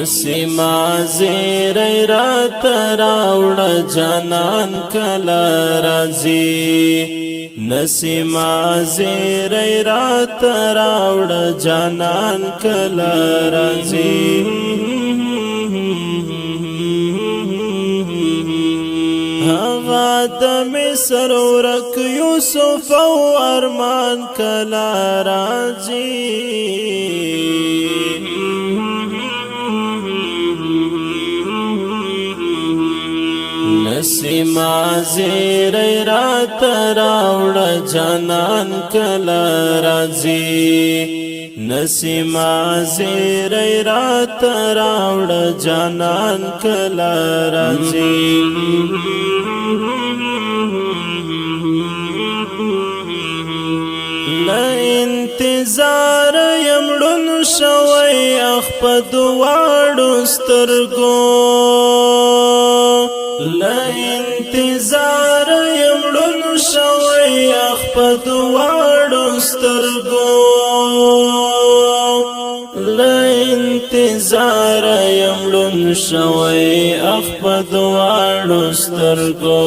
نسیما زیر را تراوړ جانان کلا راځي. نسیما زیر را تراوړ جانان کلا راځي. هغه د مصر ورک یوسف او ارمان کلا راځي. نسیما زیر را تراوړ جانان کلا راځي. نسیما زیر را تراوړ جانان کلا راځي. له انتظار یمړون شوی اخ په دواړو سترګو. له انتظار یمړون شوی اخ په دواړو سترګو. له انتظار یمړون شوی اخ په دواړو سترګو.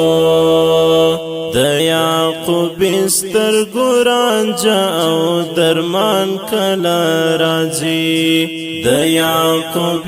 د یعقوب سترګو رانجه او درمان کله راځي؟ د یعقوب